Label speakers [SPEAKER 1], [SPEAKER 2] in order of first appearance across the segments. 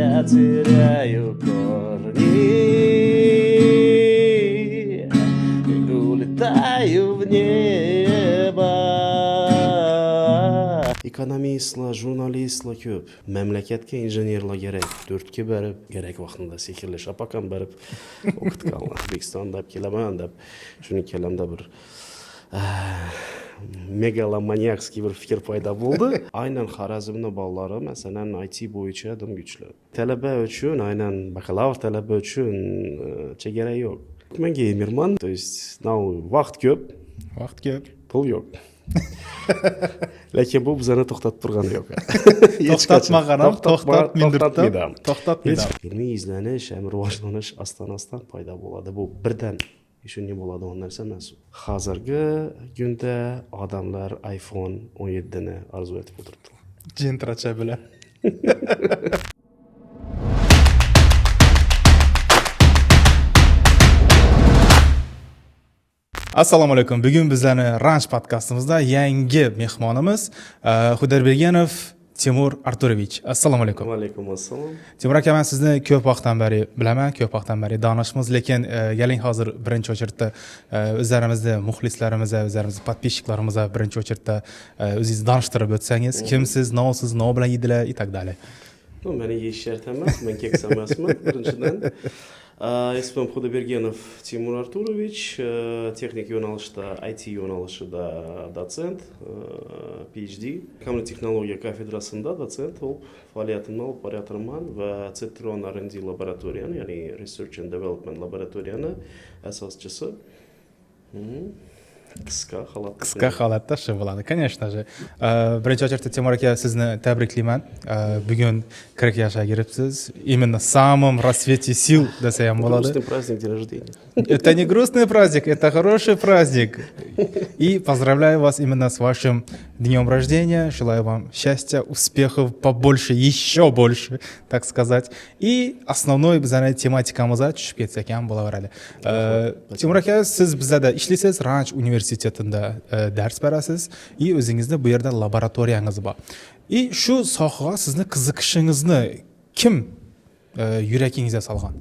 [SPEAKER 1] Я теряю корни и улетаю в небо. Ekonomistlar, jurnalistlar ko'p. Mamlakatga injenerlar kerak. To'rtga berib, kerak vaqtida sehrli shapak ham berib o'qitganlar. O'zbekistonda olib kelaman deb, shuni kalamda bir мегаломаниакский bir fikr paydo bo'ldi. Aynan Xorazmni bolalari, masalan, IT bo'yicha dim kuchli. Talaba uchun, aynan bakalavr talaba uchun chegara yo'q. Men geymerman, то есть, now vaqt ko'p,
[SPEAKER 2] Vaqt ko'p.
[SPEAKER 1] pul yo'q. Lekin bu bizani to'xtatib turgani yo'q.
[SPEAKER 2] To'xtatmagan ham, to'xtat
[SPEAKER 1] To'xtatmaydi ham.
[SPEAKER 2] To'xtatmaydi.
[SPEAKER 1] Hech ilmiy izlanish ham rivojlanish astan astan paydo bo'ladi. Bu birdan shunday bo'ladigan narsa emas. Hozirgi kunda odamlar iPhone 17 ni orzu etib o'tiribdilar.
[SPEAKER 2] Gentracha bilan. Assalomu alaykum. Bugun bizlarni Ranch podkastimizda yangi mehmonimiz Xudoybergenov Timur Arturovich. Assalomu alaykum.
[SPEAKER 1] Va alaykum assalom.
[SPEAKER 2] Timur aka, men sizni ko'p vaqtdan beri bilaman, ko'p vaqtdan beri donishmiz, lekin keling, hozir birinchi очередь da o'zlarimizni muxlislarimizga, o'zlarimizni подписчик larimizga birinchi очередь da o'zingizni tanishtirib o'tsangiz, kimsiz, nima nima bilan yeydilar и так далее.
[SPEAKER 1] Ну, meni yeyish shart emas, men keksa emasman, birinchidan. Ismim Xudobergenov Timur Arturovich, texnik yo'nalishda, IT yo'nalishida dotsent, PhD. Raqamli texnologiya kafedrasida dotsent bo'lib faoliyatimni olib borayotirman va Citron R&D laboratoriyani, ya'ni Research and Development laboratoriyani asoschisi. Qisqa holatda.
[SPEAKER 2] Qisqa holatda shu bo'ladi, конечно же. Birinchi очередь da, Timur aka, sizni tabriklayman. Bugun 40 yoshga kiribsiz, именно в самом расцвете сил desa ham bo'ladi.
[SPEAKER 1] Грустный праздник, день рождения.
[SPEAKER 2] Это не грустный праздник, это хороший праздник. И поздравляю вас именно с вашим днем рождения. Желаю вам счастья, успехов побольше, еще больше, так сказать. И основной bizani tematikamizga tushib ketsak ham bo'laveradi. Timur aka, siz bizada ishlaysiz, Ranch universitetida dars berasiz и o'zingizni bu yerda laboratoriyangiz bor. И shu sohaga sizni qiziqishingizni kim yuragingizga solgan?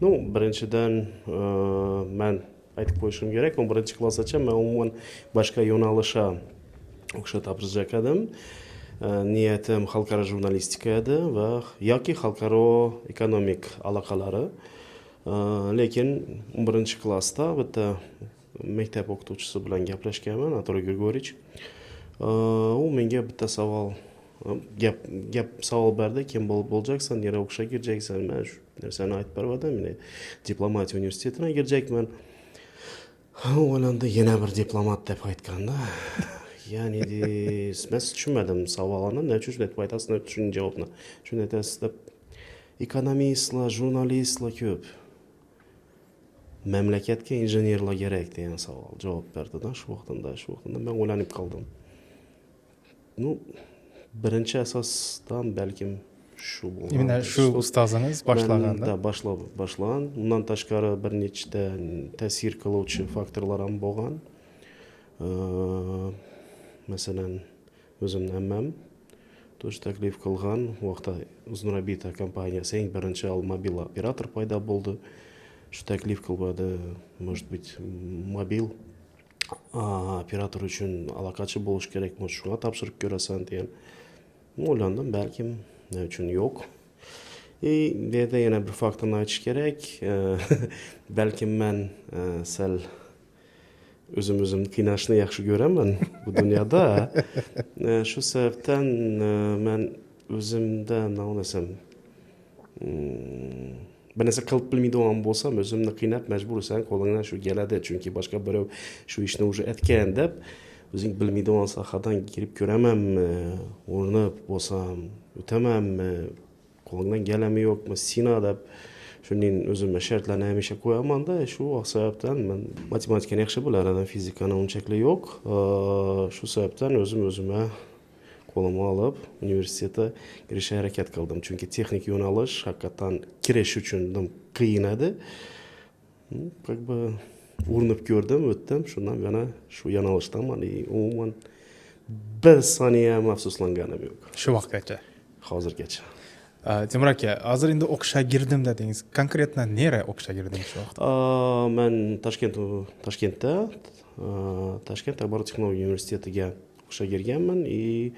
[SPEAKER 1] Ну, birinchidan, man aytib qo'yishim kerak, 11-klassgacha man umuman boshqa yo'nalishga o'qishga topshirajak edim. Niyatim xalqaro jurnalistika edi va yoki xalqaro ekonomik aloqalari. Lekin 11-klassda bitta maktab o'qituvchisi bilan gaplashganman, Anatoliy Grigorich. U menga bitta savol gap gap savol berdi: kim bo'lib bo'lajaksan, nera o'qishga kirjaksan? Man shu narsani aytib bergandim, men diplomatiya universitetiga kirjakman. U o'ylandi, yana bir diplomat deb aytganda, ya'ni man tushunmadim savolini, nima uchun shunday deb aytasiz, nima uchun javobni shunday aytasiz deb. Ekonomistlar, jurnalistlar ko'p, mamlakatga injenerlar kerak degan savol javob berdida. Shu vaqtida man o'ylanib qoldim. Ну, birinchi asosdan balkim shu bo'lgan.
[SPEAKER 2] Именно shu ustozingiz boshlaganda.
[SPEAKER 1] Да, boshlab boshlagan. Undan tashqari bir nechta ta'sir qiluvchi faktorlar ham bo'lgan. Masalan, o'zimni ammam тоже taklif qilgan. U vaqtda Uzunrabita kompaniyasi eng birinchi mobil operator paydo bo'ldi, shu taklif qilmadi, может быть, mobil operator uchun aloqachi bo'lish kerak, может, shunga topshirib ko'rasan degan. O'ylandim, balkim, nima uchun yo'q. И bu yerda yana bir faktorni aytish kerak. Balkim man sal o'zim o'zimni qiynashni yaxshi ko'raman bu dunyoda. Shu sababdan man o'zimda, nima desam, bir narsa qilib bilmaydigan bo'lsam, o'zimni qiynab majbursan, qo'lingdan shu keladi, chunki boshqa birov shu ishni уже aytgan deb, o'zing bilmaydigan sohadan kirib ko'ramanmi, urinib bo'lsam o'tamanmi, qo'lingdan keladimi yo'qmi, sina deb, shuning o'zimga shartlarni hamisha qo'yamanda. Shu sababdan man matematikani yaxshi bilar edim, fizikani unchalik yo'q. Shu sababdan o'zim o'zimga qo'limga olib, universitetga kirishga harakat qildim, chunki texnik yo'nalish haqiqatdan kirish uchun qiyin edi. Как бы urinib ko'rdim, o'tdim, shundan yana shu yo'nalishdaman и umuman bir soniya ham afsuslanganim yo'q.
[SPEAKER 2] Shu vaqtgacha.
[SPEAKER 1] Hozirgacha.
[SPEAKER 2] Timur aka, hozir endi o'qishga kirdim dedingiz. Конкретно nere o'qishga kirdingiz shu vaqt?
[SPEAKER 1] Man Toshkentda, Toshkent axborot texnologiya universitetiga o'qishga kirganman и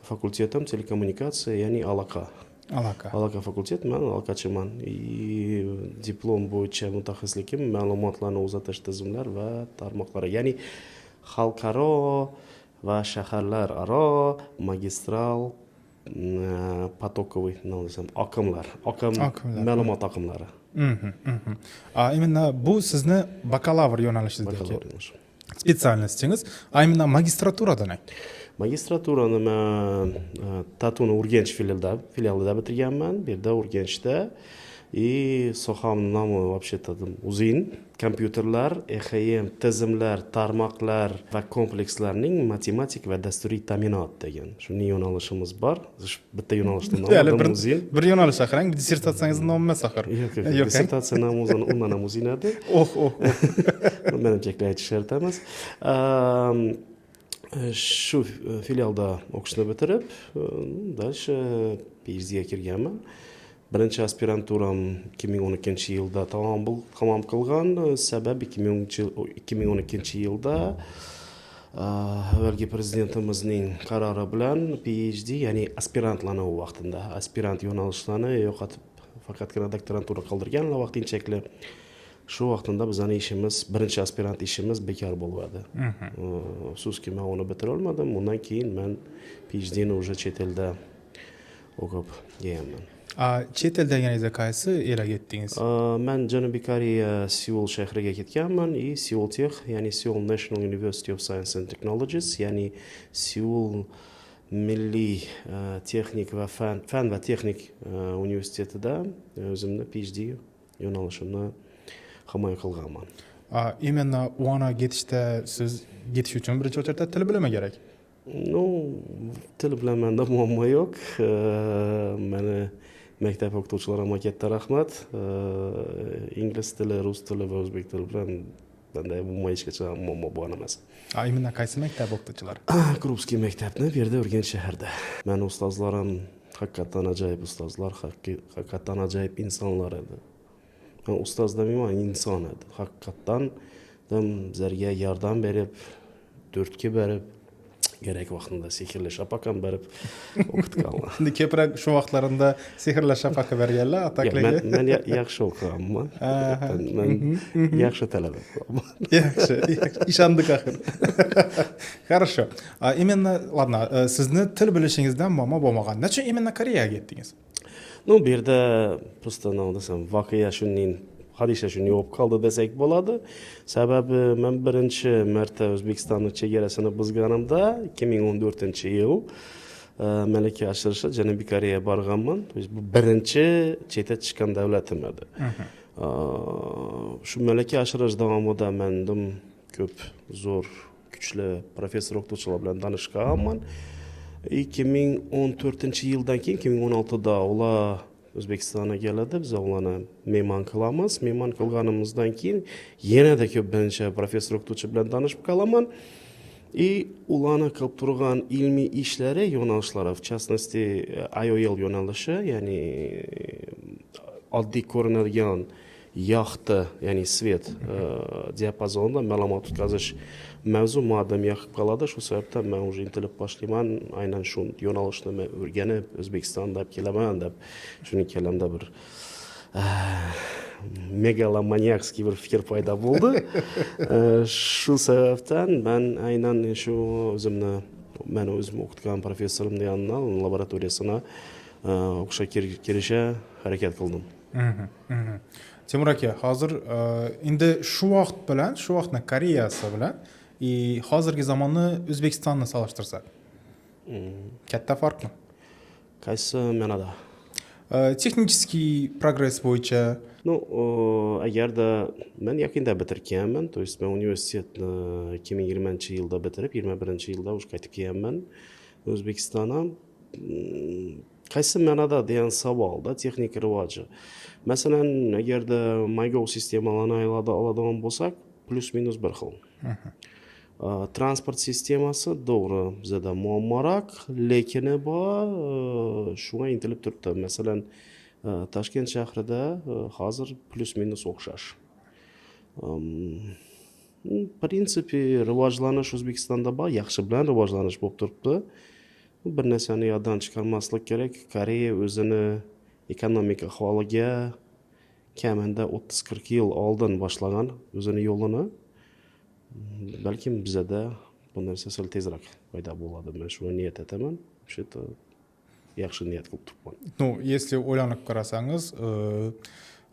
[SPEAKER 1] fakultetim telekommunikatsiya, ya'ni aloqa.
[SPEAKER 2] Aloqa.
[SPEAKER 1] Aloqa fakultet, man aloqachiman и diplom bo'yicha mutaxassisligim ma'lumotlarni uzatish tizimlar va tarmoqlari, ya'ni xalqaro va shaharlararo magistral потоковый, nima desam, oqimlar, oqim.
[SPEAKER 2] Oqimlar.
[SPEAKER 1] Ma'lumot oqimlari.
[SPEAKER 2] Именно bu sizni bakalavr yo'nalishingizdagi
[SPEAKER 1] Bakalavr yo'nalishi.
[SPEAKER 2] специальность ingiz. А именно magistraturada ne?
[SPEAKER 1] Magistraturani man TATUni Urganch filialida bitirganman, bu yerda, Urganchda, и sohamni nomi вообще-то uzun: kompyuterlar, EHM tizimlar, tarmoqlar va komplekslarning matematik va dasturiy ta'minot degan shunday yo'nalishimiz bor. Shu bitta yo'nalishni nomi
[SPEAKER 2] Hali bir
[SPEAKER 1] uzun.
[SPEAKER 2] Bir yo'nalish axir, dissertatsiyangizni nomi emas axir.
[SPEAKER 1] Yo'q, yo'q.
[SPEAKER 2] Yo'q,
[SPEAKER 1] Dissertatsiya nomi o'zini undan ham uzun edi.
[SPEAKER 2] Oh, oh, oh.
[SPEAKER 1] Menimcha, aytish shart emas. Shu filialda o'qishni bitirib, дальше PhDga kirganman. Birinchi aspiranturam 2012-yilda tamom qilgan. Sabab, 2012-yilda avvalgi prezidentimizning qarori bilan PhD, ya'ni aspirantlarni, u vaqtida aspirant yo'nalishlarni yo'qotib, faqatgina doktorantura qoldirganlar vaqtinchalik. Shu vaqtida bizani ishimiz, birinchi aspirant ishimiz bekor bo'ladi. Afsuski, man uni bitira olmadim. Undan keyin man PhDni уже chet elda o'qib kelganman.
[SPEAKER 2] A, chet el deganingizda qaysi elga ketdingiz?
[SPEAKER 1] Man Janubiy Koreya Seul shahriga ketganman и Seoul Tech, ya'ni Seoul National University of Science and Technologies, ya'ni Seul milliy texnik va fan va texnik universitetida o'zimni PhD yo'nalishimni himoya qilganman.
[SPEAKER 2] A, именно uni ketishda siz ketish uchun birinchi очередь til bilimi kerak.
[SPEAKER 1] Ну, til bilan manda muammo yo'q. Mani maktab o'qituvchilarimga katta rahmat. Ingliz tili, rus tili va o'zbek tili bilan manda umuman hech qachon muammo bo'lgan emas.
[SPEAKER 2] A, именно qaysi maktab o'qituvchilari?
[SPEAKER 1] Krupskiy maktabni, bu yerda, Urganch shahrida. Mani ustozlarim haqiqatdan ajoyib ustozlar, haqiqatdan ajoyib insonlar edi. Man ustoz demayman, inson edi haqiqatdan. Bizlarga yordam berib, turtki berib, kerak vaqtida sehrli shapak ham berib o'qitganlar.
[SPEAKER 2] Endi ko'proq shu vaqtlarida sehrli shapak berganlar
[SPEAKER 1] Man,
[SPEAKER 2] ataklarga.
[SPEAKER 1] Man yaxshi o'qiganman. Man yaxshi talaba.
[SPEAKER 2] Yaxshi, yaxshi. Ishondik axir. Хорошо. А, именно, ладно, sizni til bilishingizdan muammo bo'lmagan. Nechun именно Koreyaga ketdingiz?
[SPEAKER 1] Ну, bu yerda просто, nima desam, voqea shunday, hodisa shunday bo'lib qoldi desak bo'ladi. Sababi, man birinchi marta O'zbekistonni chegarasini buzganimda, 2014-yil, malaka oshirishda Janubiy Koreyaga borganman. То есть bu birinchi chetga chiqqan davlatim edi. Shu malaka oshirish davomida man ko'p zo'r, kuchli professor o'qituvchilar bilan tanishganman. 2014-yildan keyin, 2016da ular O'zbekistonga keladi, biz ularni mehmon qilamiz. Mehmon qilganimizdan keyin yanada ko'p birinchi professor o'qituvchi bilan tanishib qolaman и ularni qilib turgan ilmiy ishlari, yo'nalishlari, в частности, IOL yo'nalishi, ya'ni oddiy ko'rinadigan yoqti, ya'ni свет diapazonida ma'lumot o'tkazish mavzu muaddam yoqib qoladi. Shu sababdan man уже intilib boshlayman, aynan shu yo'nalishni man o'rganib, O'zbekistonda olib kelaman deb. Shuni kallamda bir мегаломаниакский bir fikr paydo bo'ldi. Shu sababdan man aynan shu o'zimni, mani o'zim o'qitgan professorimni yonidan, laboratoriyasina o'qishga kirishga harakat qildim.
[SPEAKER 2] Timur aka, hozir endi shu vaqt bilan, shu vaqtni Koreyasi bilan и hozirgi zamonni O'zbekistonni solishtirsak, katta farqmi?
[SPEAKER 1] Qaysi ma'noda?
[SPEAKER 2] Технический progress bo'yicha.
[SPEAKER 1] Ну, agarda man yaqinda bitirganman, то есть man universitetni 2020-yilda bitirib, 21-yilda уже qaytib kelganman O'zbekistonga. Qaysi ma'noda degan savolda, texnik rivoji, masalan, agarda MyGov sistemalarini oladigan bo'lsak, плюс минус bir xil. Transport sistemasi, to'g'ri, bizada muammoroq, lekin bor, shunga intilib turibdi. Masalan, Toshkent shahrida hozir плюс минус o'xshash. В принципе, rivojlanish O'zbekistonda bor, yaxshi bilan rivojlanish bo'lib turibdi. Bir narsani yoddan chiqarmaslik kerak: Koreya o'zini ekonomik ahvoliga kamida 30-40 yil oldin boshlagan o'zini yo'lini. Balkim bizada bu narsa sal tezroq paydo bo'ladi, man shunga niyat etaman. Вообще-то yaxshi niyat qilib turibman.
[SPEAKER 2] Ну, если o'ylanib qarasangiz,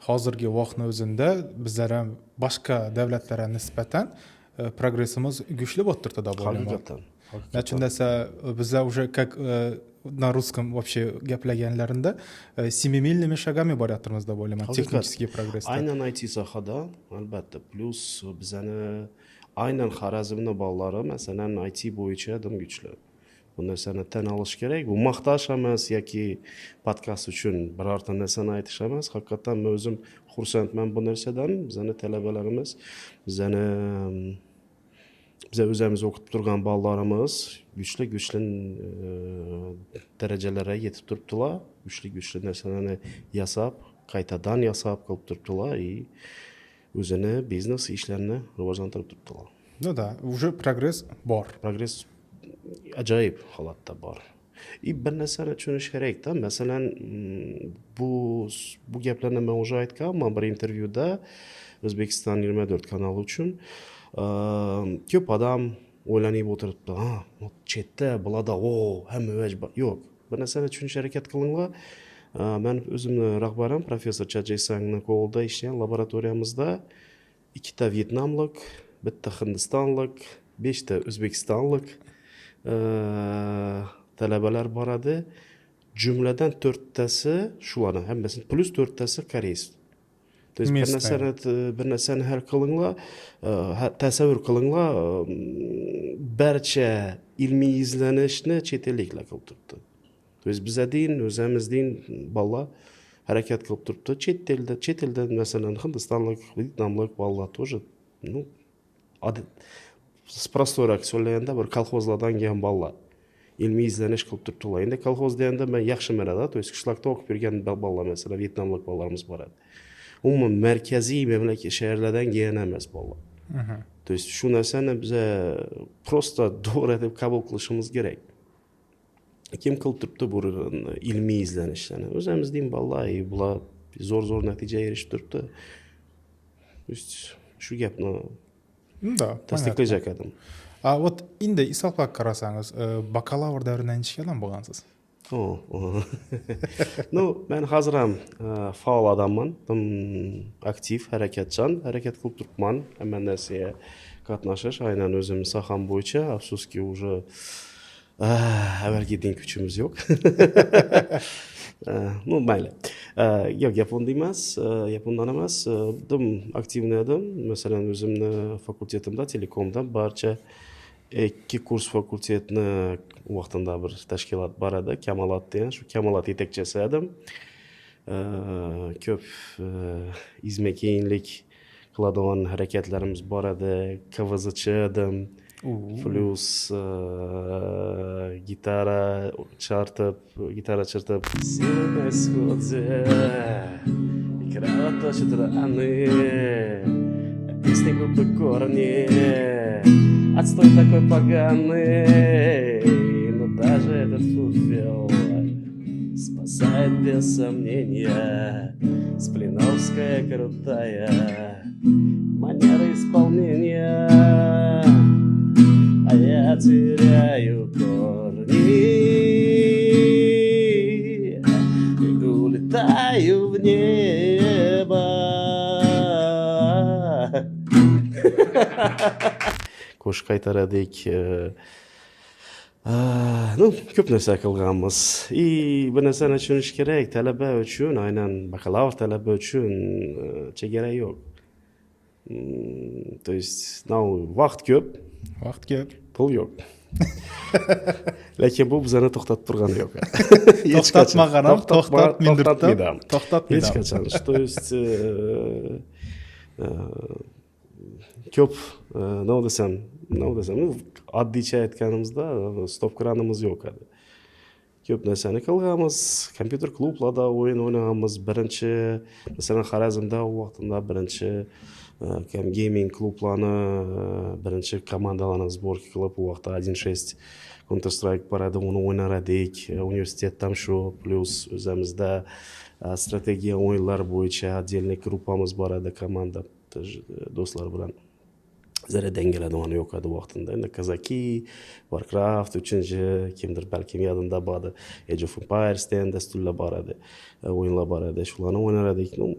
[SPEAKER 2] hozirgi vaqtni o'zida bizlar ham boshqa davlatlarga nisbatan progressimiz kuchli bo'lib turibdi deb o'ylayman.
[SPEAKER 1] Haqiqatdan.
[SPEAKER 2] Nachun desa, bizlar уже, как на русском вообще gaplaganlarida, семимильными шагами boryapmiz deb o'ylayman технический progressda.
[SPEAKER 1] Aynan IT sohada, albatta. Плюс bizani aynan Xorazmni bolalari, masalan, IT bo'yicha dim kuchli. Bu narsani tan olish kerak. Bu maqtash emas yoki podkast uchun birorta narsani aytish emas. Haqiqatdan men o'zim xursandman bu narsadan. Bizani talabalarimiz, bizani, biza o'zimiz o'qitib turgan bolalarimiz kuchli kuchli darajalarga yetib turibdilar, kuchli kuchli narsalarni yasab, qaytadan yasab qilib turibdilar и o'zini biznes ishlarini rivojlantirib turibdilar.
[SPEAKER 2] Ну да, уже progress bor.
[SPEAKER 1] Progress ajoyib holatda bor. И bir narsani tushunish kerakda, masalan, bu gaplarni man уже aytganman bir intervyuda O'zbekiston 24 kanali uchun. Ko'p odam o'ylanib o'tiribdi: ha, chetda bularda o hamma. Yo'q, bir narsani tushunishga harakat qilinglar. Man o'zimni rahbarim professor Cha Jesangni qo'lida ishlagan laboratoriyamizda ikkita vyetnamlik, bitta hindistonlik, beshta o'zbekistonlik talabalar boradi. Jumladan, to'rttasi shularni hammasi плюс to'rttasi koreys. То есть bir
[SPEAKER 2] Местные.
[SPEAKER 1] narsani hal qilinglar, tasavvur qilinglar, barcha ilmiy izlanishni chet elliklar qilib turibdi. То есть bizadin o'zimizning bolalar harakat qilib turibdi. Chet elda, masalan, hindistonlik, vyetnamlik bolalar тоже, ну, простой roq so'ylaganda, bir kolxozlardan kelgan bolalar ilmiy izlanish qilib turibdilar. Endi kolxoz deganda man yaxshi ma'noda, то есть qishloqda o'qib yurgan bolalar, masalan, vyetnamlik bolalarimiz boradi. Umuman markaziy mamlakat shaharlardan kelgan emas bolalar. То есть shu narsani biza просто to'g'ri deb qabul qilishimiz kerak. Kim qilib turibdi bu ilmiy izlanishlarni? O'zimizning bolalar. И bular zo'r zo'r natijaga erishib turibdi. То есть shu gapni
[SPEAKER 2] Ну да, понятно.
[SPEAKER 1] tasdiqlayjak edim.
[SPEAKER 2] А вот endi hisoblab qarasangiz, bakalavr davridan nechta odam bo'lgansiz?
[SPEAKER 1] O. Ну, men hozir ham faol odamman, aktiv, harakatchan, harakat qilib turibman hamma narsaga qatnashish, aynan o'zimni soham bo'yicha. Afsuski, уже avvalgidek kuchimiz yo'q. Ну, mayli. Yo'q, gap unda emas, gap undan emas. Dim активный edim. Masalan, o'zimni fakultetimda, telekomda barcha ikki kurs fakultetni, vaqtida bir tashkilot bor edi, Kamolot degan, shu Kamolot yetakchisi edim. Ko'p izma keyinlik qiladigan harakatlarimiz bor edi. КВЗ chi edim. Плюс gitara chertib, силы на исходе и кровоточат раны, песни губы корни, отстой такой поганый, но даже этот фуфел спасает без сомнения. Сплиновская крутая манера исполнения, а я теряю корни и улетаю в небо. Qo'shiq qaytaradik. Ну, ko'p narsa qilganmiz. И bir narsani tushunish kerak: talaba uchun, aynan bakalavr talaba uchun chegara yo'q. То есть vaqt ko'p.
[SPEAKER 2] Vaqt ko'p.
[SPEAKER 1] Pul yo'q, lekin bu bizani to'xtatib turgani yo'q.
[SPEAKER 2] To'xtatmagan ham, to'xtatmaydi.
[SPEAKER 1] To'xtatmaydi ham.
[SPEAKER 2] To'xtatmaydi
[SPEAKER 1] hech qachon. То есть Ko'p, nima desam, ну, oddiycha aytganimizda, стоп kranimiz yo'q edi. Ko'p narsani qilganmiz, kompyuter klublarda o'yin o'ynaganmiz. Birinchi, masalan, Xorazmda u vaqtida birinchi gaming klublarni, birinchi komandalarni сборка qilib, u vaqtda 1.6 Counter Strike bor edi, uni o'ynar edik. Universitetda ham shu, плюс o'zimizda strategiya o'yinlar bo'yicha отдельный gruppamiz bor edi, komanda do'stlar bilan. Zaradan keladigan yo'q edi vaqtida. Endi Казаки, Warcraft uchinchi, kimdir balkim yodida bor edi, Age of Empires degan dasturlar bor edi, o'yinlar bor edi, shularni o'ynar edik. Ну,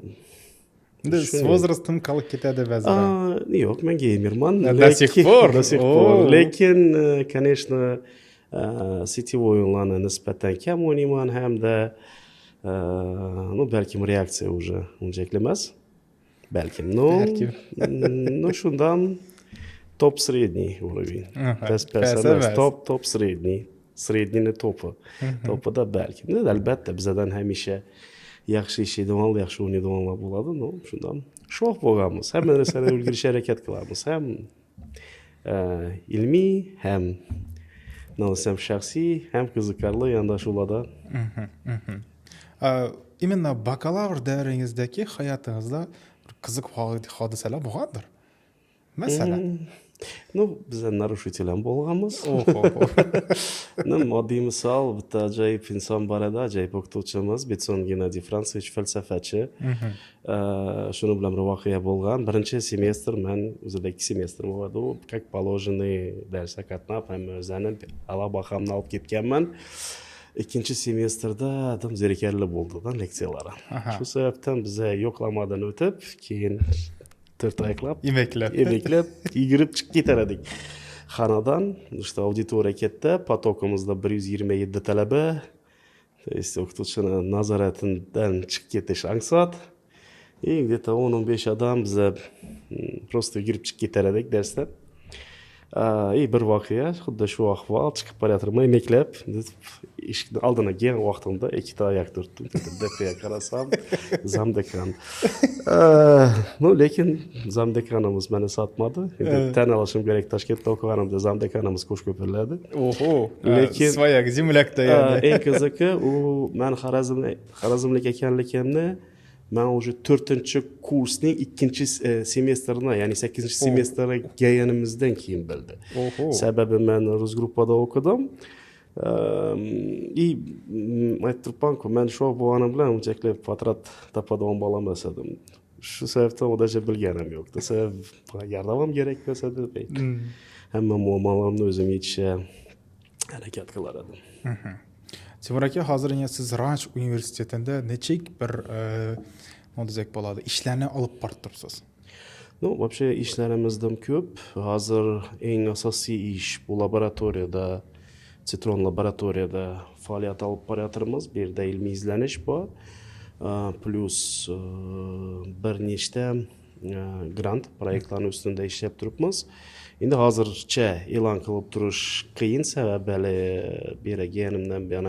[SPEAKER 2] Endi с возрастом qolib ketadi ba'zilar.
[SPEAKER 1] Yo'q, men geymerman.
[SPEAKER 2] До сих пор?
[SPEAKER 1] До сих пор. Lekin, конечно, сетевой o'yinlarni nisbatan kam o'ynayman hamda, ну, balkim reaksiya уже unchalik emas, balkim, ну.
[SPEAKER 2] Balkim.
[SPEAKER 1] Ну, shundan топ средний уровень. Past past
[SPEAKER 2] past
[SPEAKER 1] emas.
[SPEAKER 2] Emas.
[SPEAKER 1] Топ, топ средний, средний ni topi topida balkim. Endi, albatta, bizadan hamisha yaxshi ishlaydigan, yaxshi o'ynaydiganlar bo'ladi. Ну, shundan sho'x bo'lganmiz, hamma narsani ulgurishga harakat qilamiz, ham ilmiy, ham, nima desam, shaxsiy, ham qiziqarli yondashuvlarda.
[SPEAKER 2] Именно bakalavr davringizdagi hayotingizda bir qiziq hodisalar bo'lgandir, masalan?
[SPEAKER 1] Ну, biza нарушитель ham bo'lganmiz.
[SPEAKER 2] Oho.
[SPEAKER 1] Ну, oddiy misol, bitta ajoyib inson bor edi, ajoyib o'qituvchimiz Betson Gennadiy Fransovich, falsafachi. Shuni bilan bir voqea bo'lgan. Birinchi semestr, man o'zida ikki semestr bo'ladi u, как положено, darsga qatnab, hamma o'zini a'lo bahamni olib ketganman. Ikkinchi semestrda dim zerikarli bo'ldida leksiyalari. Shu sababdan biza yo'qlamadan o'tib, keyin to'rtayoqlab,
[SPEAKER 2] emaklab,
[SPEAKER 1] emaklab yugurib chiqib ketar edik xonadan. Что auditoriya katta, поток imizda 127 talaba, то есть o'qituvchini nazoratidan chiqib ketish oson. И где то 10-15 odam biza просто yugurib chiqib ketar edik darsdan. И bir voqea, xuddi shu ahvol, chiqib borayotirman emaklab, eshikni oldina kelgan vaqtimda ikkita oyoq turtdim. Tepaga qarasam, замдекан. Ну, lekin замдекан imiz meni sotmadi. Endi tan olishim kerak, Toshkentda o'qiganimda замдекан imiz Qo'shko'pirlarda.
[SPEAKER 2] Oho.
[SPEAKER 1] Lekin-
[SPEAKER 2] Свояк, земляк da yani.
[SPEAKER 1] Eng qizig'i, u man xorazmlik ekanligimni man уже to'rtinchi kursning ikkinchi semestrini, ya'ni sakkizinchi semestrga kelganimizdan keyin bildi. Sababi man rus gruppada o'qidim. И aytib turibmanku, man sho'x bo'lganim bilan unchalik potrat topadigan bola emas edim. Shu sababdan u даже bilganim yo'q. Sabab yordam ham kerak emas edi. Hamma muammolarimni o'zim yechishga harakat qilar edim.
[SPEAKER 2] Timur aka, hozir endi siz Ranch universitetida nechik bir, nima desak bo'ladi, ishlarni olib borib turibsiz?
[SPEAKER 1] Ну, вообще ishlarimizdan ko'p. Hozir eng asosiy ish bu laboratoriyada, Citron laboratoriyada faoliyat olib borayotirmiz. Bu yerda ilmiy izlanish bor. Плюс bir nechta grant proyektlarni ustida ishlab turibmiz. Endi hozircha e'lon qilib turish qiyin, sababi hali bu yerga kelganimdan buyon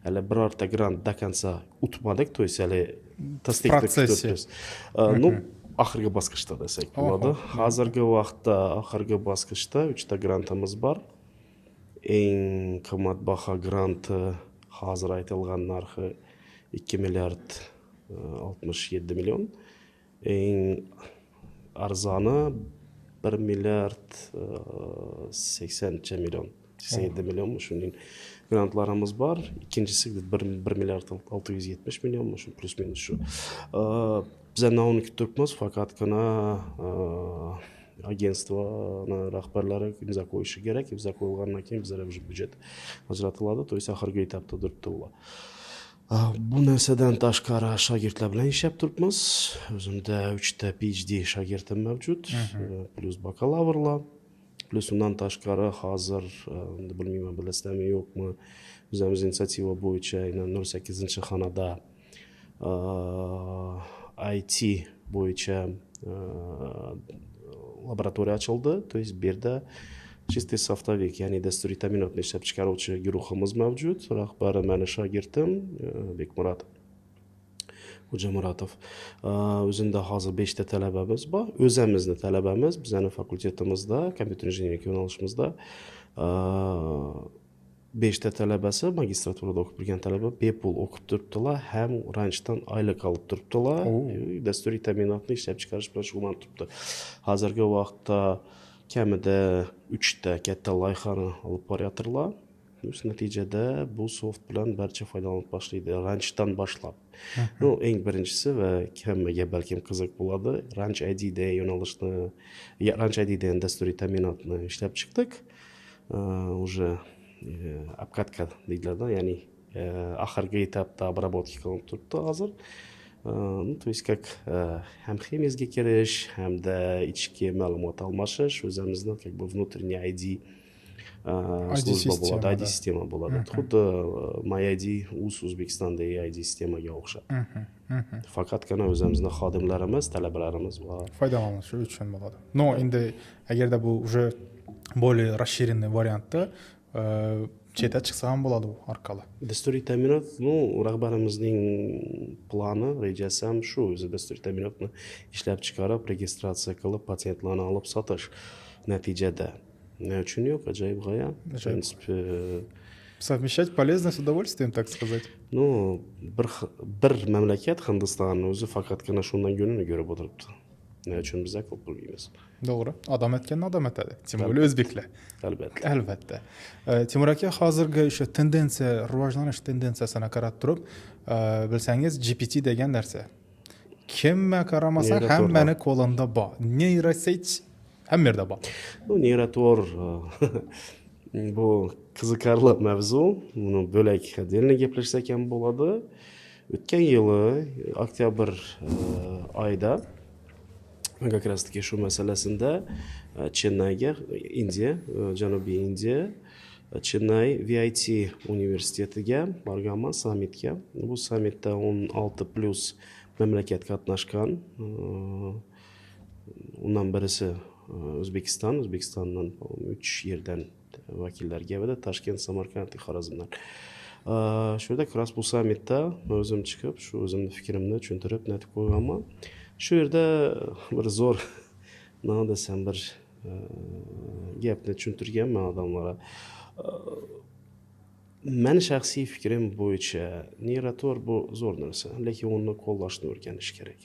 [SPEAKER 1] hali birorta grant до конца utmadik, то есть hali tasdiqni kutib
[SPEAKER 2] Процессе.
[SPEAKER 1] turibmiz. Ну, oxirgi bosqichda desak bo'ladi. Hozirgi vaqtda oxirgi bosqichda uchta grantimiz bor. Eng qimmatbaho granti hozir aytilgan narxi 2 milliard 67 million, eng arzoni 1 milliard 80 million, 87 millionmi, shunday grantlarimiz bor. Ikkinchisi 1 milliard 670 millionmi, shu плюс минус shu. Biza uni kutib turibmiz, faqatgina агентство ni rahbarlari imzo qo'yishi kerak. Imzo qo'yilgandan keyin bizlarga уже byudjet ajratiladi, то есть oxirgi etapda turibdi ular. Bu narsadan tashqari shogirdlar bilan ishlab turibmiz. O'zimda uchta PhD shogirdim mavjud, плюс bakalavrlar, плюс undan tashqari hozir, endi bilmayman, bilasizlarmi, yo'qmi, o'zimiz инициатива bo'yicha aynan 08-xonada IT bo'yicha laboratoriya ochildi. То есть bu yerda чистый софтовик, ya'ni dasturiy ta'minotni ishlab chiqaruvchi guruhimiz mavjud. Rahbari mani shogirdim Bekmurod. Xo'jamuratov. O'zida hozir beshta talabamiz bor, o'zimizni talabamiz, bizani fakultetimizda, kompyuter injenerlik yo'nalishimizda beshta talabasi, magistraturada o'qib turgan talaba bepul o'qib turibdilar, ham Ranchdan oylik olib turibdilar, dasturiy ta'minotni ishlab chiqarish bilan shug'ullanib turibdi. Hozirgi vaqtda kamida uchta katta loyihani olib boryaptilar. Natijada bu soft bilan barcha foydalanib boshlaydi, Ranchdan boshlab. Ну, eng birinchisi va hammaga balkim qiziq bo'ladi, Ranch ID yo'nalishni, Ranch ID degan dasturiy ta'minotni ishlab chiqdik. Уже обкатка deyiladi, ya'ni oxirgi etapda обработка qilinib turibdi hozir. Ну, то есть как ham HEMISga kirish, hamda ichki ma'lumot almashish, o'zimizni как бы внутренний ID служба bo'ladi, ID sistema bo'ladi, xuddi MyID uz O'zbekistondagi ID sistemaga o'xshab, faqatgina o'zimizni xodimlarimiz, talabalarimiz va
[SPEAKER 2] foydalanishi uchun bo'ladi. Но endi agarda bu уже более расширенный variantda chetga chiqsa ham bo'ladi u orqali.
[SPEAKER 1] Dasturiy ta'minot, ну, rahbarimizning plani, rejasi ham shu, o'zi dasturiy ta'minotni ishlab chiqarib, registratsiya qilib, patentlarni olib sotish natijada. Nima uchun yo'q? Ajoyib g'oya, в принципе.
[SPEAKER 2] Совмещать полезное с удовольствием, так сказать.
[SPEAKER 1] Ну, bir mamlakat, Hindiston o'zi faqatgina shundan kunini ko'rib o'tiribdi. Nima uchun biza qilib bilmaymiz?
[SPEAKER 2] To'g'ri, odam aytganni odam aytadi, тем более o'zbeklar.
[SPEAKER 1] Albatta.
[SPEAKER 2] Albatta. Timur aka, hozirgi o'sha tendensiya, rivojlanish tendensiyasini qarab turib, bilsangiz, GPT degan narsa kimga qaramasan, hammani qo'lida bor, нейросеть hamma yerda bor.
[SPEAKER 1] Ну, neyrotor bu qiziqarli mavzu, buni bo'lak, отдельно gaplashsak ham bo'ladi. O'tgan yili oktyabr oyida man как раз таки shu masalasida Chennayga, Indiya, Janubiy Indiya, Chennay VIT universitetiga borganman sammitga. Bu sammitda 16+ mamlakat qatnashgan. Undan birisi O'zbekiston. O'zbekistondan uch yerdan vakillar keldi: Toshkent, Samarqand va Xorazmdan. Shu yerda, как раз bu sammitda o'zim chiqib, shu o'zimni fikrimni tushuntirib, aytib qo'yganman. Shu yerda bir zo'r, nima desam, bir gapni tushuntirganman odamlarga. Mani shaxsiy fikrim bo'yicha, neyrotor bu zo'r narsa, lekin uni qo'llashni o'rganish kerak.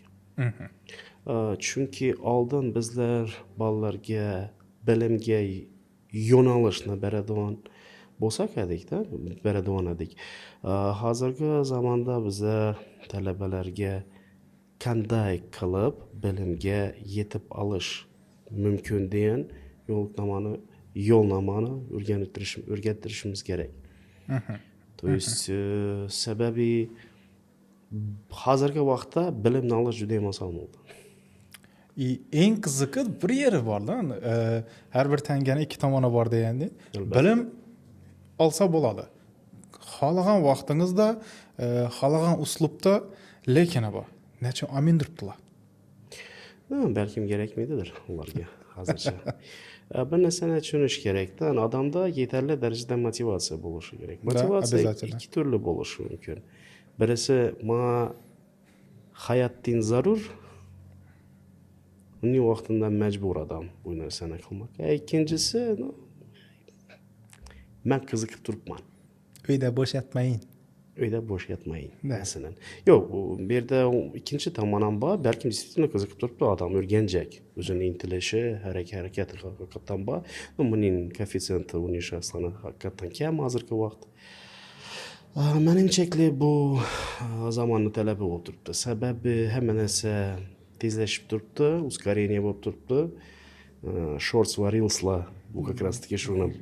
[SPEAKER 1] Chunki oldin bizlar bolalarga bilimga yo'nalishni beradigan bo'lsak edikda, beradigan edik. Hozirgi zamonda bizlar talabalarga qanday qilib bilimga yetib olish mumkin degan yo'lnomani o'rgattirishimiz kerak. То есть sababi hozirgi vaqtda bilimni olish juda ham oson bo'ldi.
[SPEAKER 2] И eng qizig'i, bir yeri borda, har bir tangani ikki tomoni bor degandek, bilim olsa bo'ladi xohlagan vaqtingizda, xohlagan uslubda, lekin bor nechun olmay turibdilar?
[SPEAKER 1] Balkim kerakmidir ularga hozircha. Bir narsani tushunish kerakda, odamda yetarli darajada motivatsiya bo'lishi kerak. Motivatsiya ikki turli bo'lishi mumkin. Birisi manga hayotdan zarur, uning vaqtida majbur odam bu narsani qilmoqqa. Ikkinchisi, man qiziqib turibman.
[SPEAKER 2] Uyda bo'sh yotmayin.
[SPEAKER 1] Uyda bo'sh yotmayin, masalan. Yo'q, bu yerda ikkinchi tomon ham bor, balkim действительно qiziqib turibdi odam, o'rganjak, o'zini intilishi, harakati haqiqatdan bor. Ну, buning koeffitsiyenti, uning shaxslarni haqiqatdan kam hozirgi vaqt. Manimchaki, bu zamonni talabi bo'lib turibdi, sababi hamma narsa tezlashib turibdi, ускорение bo'lib turibdi. Shorts va reelslar bu как раз таки shuni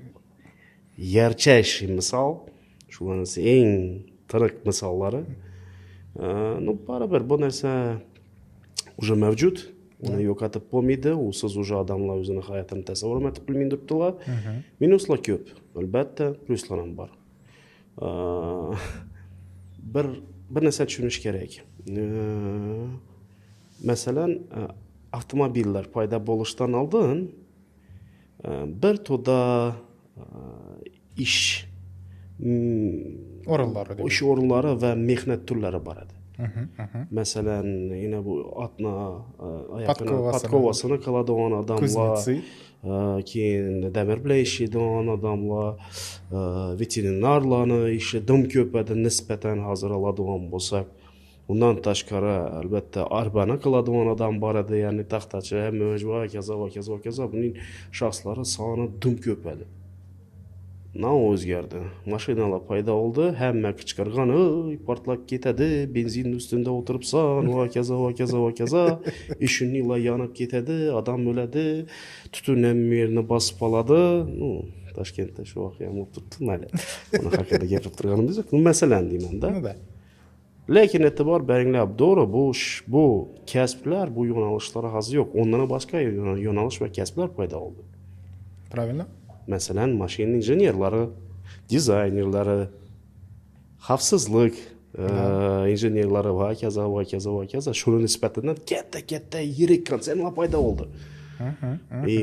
[SPEAKER 1] ярчайший misol, shularni eng tiriq misollari. Ну, baribir bu narsa уже mavjud, uni yo'qotib bo'lmaydi, usiz уже odamlar o'zini hayotini tasavvur ham etib bilmay turibdilar. Minuslar ko'p albatta, plyuslar ham bor. Bir narsa tushunish kerak. Masalan, avtomobillar paydo bo'lishidan oldin bir to'da ish
[SPEAKER 2] o'rinlari
[SPEAKER 1] ish o'rinlari va mehnat turlari bor edi. Masalan, yana bu otni podkovasini qiladigan odamlar, keyin demir bilan ishlaydigan odamlar, veterinarlarni ishi dim ko'p edi nisbatan hozir oladigan bo'lsak. Undan tashqari, albatta, arbani qiladigan odam bor edi, ya'ni taxtachi, hamma va hokazo, va hokazo, va hokazo. Buning shaxslari soni dim ko'p edi. Na o'zgardi. Mashinalar paydo bo'ldi, hamma qichqirgan, "Ey, portlab ketadi, benzinni ustida o'tiribsan", va hokazo, va hokazo, va hokazo. Ishuninglar yonib ketadi, odam o'ladi, tutun hamma yerni bosib oladi. Ну, Toshkentda shu voqea bo'lib turibdi, mayli. Uni haqida gapirib turganimiz yo'q. Masalan deyman-da.
[SPEAKER 2] Ну да.
[SPEAKER 1] Lekin e'tibor beringlar, to'g'ri, bu kasblar, bu yo'nalishlar hozir yo'q. O'rnini boshqa yo'nalish va kasblar paydo bo'ldi.
[SPEAKER 2] Правильно?
[SPEAKER 1] Masalan, mashina injenerlari, dizaynerlari, xavfsizlik injenerlari va hokazo, va hokazo, va hokazo. Shuni nisbatidan katta-katta yirik konsernlar paydo bo'ldi. И